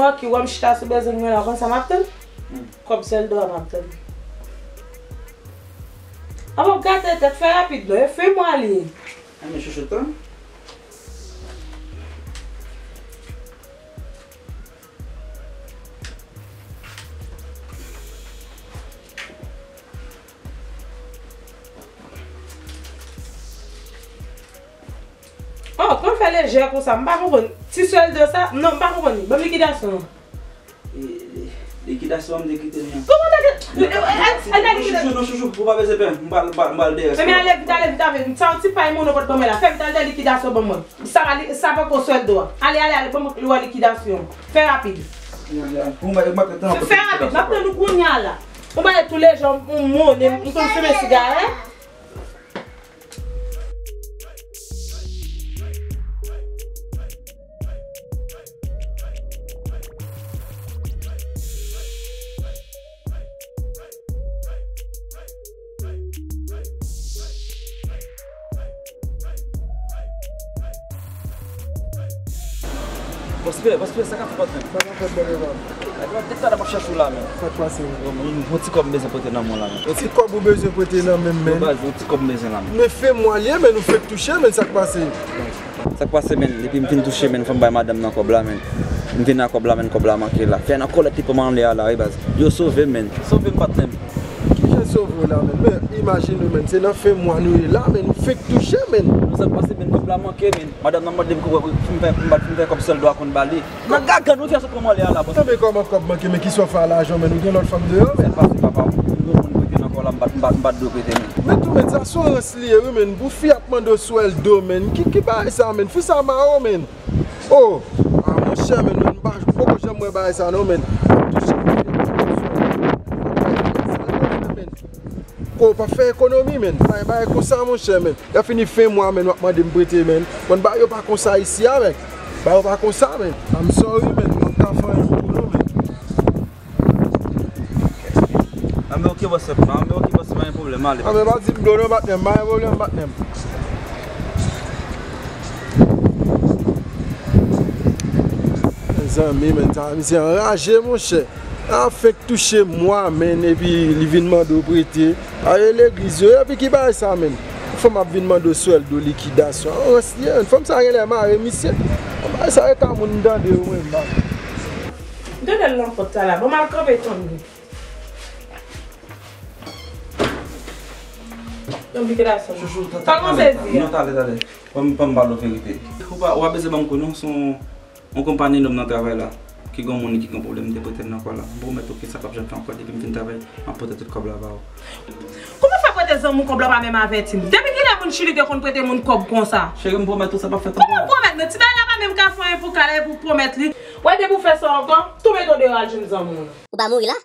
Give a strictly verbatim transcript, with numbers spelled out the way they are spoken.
Ok, wè m chita sou bezwen mwen la, konn sa m ap tann? Hmm. Kòb sèl dwa m ap tann. Apa w gate tèt, fè rapid non, e fen mwa li ye. A men chouchou tan. Oh, kòman fè lejè konsa? M pa konprann. Ti sèl dwa sa? Non, m pa konprann li. Ban m likidasyon an. E, e, likidasyon an m te kite li an. Kòman w te... Non, chouchou, non, chouchou, ou pa bezwen pè. M pral, m pral, m pral dèyè. Men ale vit, ale vit avè m. Sa yon ti pay moun ou pot ban mwen la. Fè vit al dèyè likidasyon ban mwen. Sa va li, sa poko sèl dwa. Ale, ale, ale, ban mwen lwa likidasyon. Fè rapid. Fè rapid, m ap tann ou kounye a la. Ou bay tou lejè yon monnen, m konn fimen sigarèt. Bòs Pè, bòs Pè, sa k ap fèt, patnè? Sa k ap fèt, bòs Pè? Ay, bro, depi talè m ap chèche w la, men. Sa k pase, men? Bro, yon, yon ti kòb m bezwen pote nan men w la, men. Yon ti kòb ou bezwen pote nan men m, men? Baz, yon ti kòb m bezwen la, men. Men fen mwa li ye, men, ou fèk touche, men, sa k pase? Sa k pase, men? Depi m fin touche, men, fò m bay madanm nan kòb la, men. M vin ak kòb la, men, kòb la manke la. Fè nan kòlèt li pran m anlè a la, wi, baz. Yo sove m, men. Sove m, patnè m. Kijan sove w la, men? Men, imajine w, men, se nan fen mwa nou ye la, men, ou fèk touche, men. Sa k pase, men, kòb la manke, men. Madanm nan mande m pou m fè, pou m fè kòb sèl dwa konn ba li. Nan gaga nou fè sot kòman lè a la, bòs. Tanbe kòman kòb manke, men kisa w fè a lajan, men ou gen lòt fanm deyò, men. Sa k pase, papa, m gen yon moun prete nan kò la, m pa t, m pa t, m pa t dwe prete, men. Men tou, men, sa se yon rans li ye, wi, men. Pou fi ap mande w swèldo, men. Ki, ki bagay sa, men? Fi sa mare w, men. Oh, a, monchè, men, men, m pa, poko janm wè bagay sa, non, men. Touche, men. Ko, pa fè ekonomi, men. Pa gen bagay konsa, monchè, men. Y a fini fen mwa, men, w ap mande m prete, men. Bon, bagay yo pa konsa isi a, men. Bagay yo pa konsa, men. I'm sorry, men. M p ap ka fè anyen pou nou, men. Anben, ok, bòs, anben, ok, bòs, pa gen pwoblèm, ale. Anben, pa di m dlo non, patnè m. Pa gen pwoblèm, patnè m. Mezanmi, men, sa, misye anraje, monchè. A fèk touche mwa, men, epi li vin mande w prete. Ale legliz yo, epi ki bagay sa, men? Fanm ap vin mande w swèldo, likidasyon. An rans li ye, men. Fanm sa genlè mare misye. Bagay sa e ka moun tande yo, men, m pa. M tande l nan pòt sa la. Bon, m al kanpe tann li. Yon likidasyon. Chouchou, ta-, ta-, talè, talè. Non, talè, talè. Ban m, ban m pale w verite. Ou pa, ou pa bezwen ban m kou non, se yon, yon konpayi nonm nan travay la ki gen yon moun ki gen pwoblèm, m te prete l nan kò la. M pwomèt ou ke sa p ap janm fè ankò, depi m fin travay, m ap pote tout kòb la ba ou. Kòman fè prete zanmi w kòb la pa menm avèti m? Depi kilè moun Chili te konn prete moun kòb konsa? Cheri, m pwomèt ou sa p ap fèt ankò. Kòman pwomèt? Men ti bagay la pa menm ka fè anyen pou kale pou pwomèt li. Wè depi w fè sa ankò, tou mete w deyò al jwenn zanmi w. Ou pa mouri la?